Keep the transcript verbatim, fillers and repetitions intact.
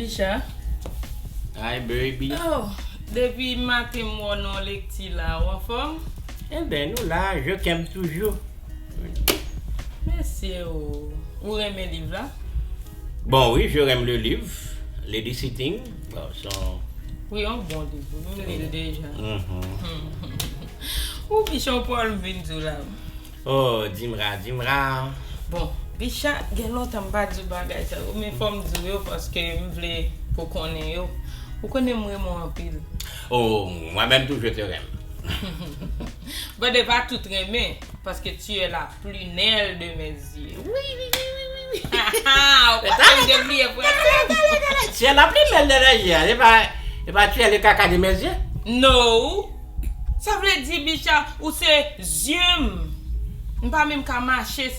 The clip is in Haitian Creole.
Bicha. Hi baby. Oh, depi maten m wè w nan lekti la, ou anfòm? Enben, nou la, je t'aime toujours. Mesye, ou, ou renmen liv la? Bon, oui, je renmen le livre, Lady Sitting. Bon, son... Wi, yon bon liv. M li l deja. Mhm. Ou Bicha, ou pral vin di w la. Oh, Dimra, Dimra. Bon, Bicha, gen lontan m pa di w bagay sa yo, men fò m di w yo paske m vle pou konnen yo. Ou konnen m renmen w anpil. Oh, moi-même tout, je te renmen. Bon, de pa tout renmen, paske tu es la prunelle de mes yeux. Oui, oui, oui, oui, oui. Ou pa konn de bliye fransè? Tu es la prunelle de mes yeux, c'est pas, c'est pas tu es le caca de mes yeux. No. Sa vle di, Bicha, ou se zye m. M pa menm ka mache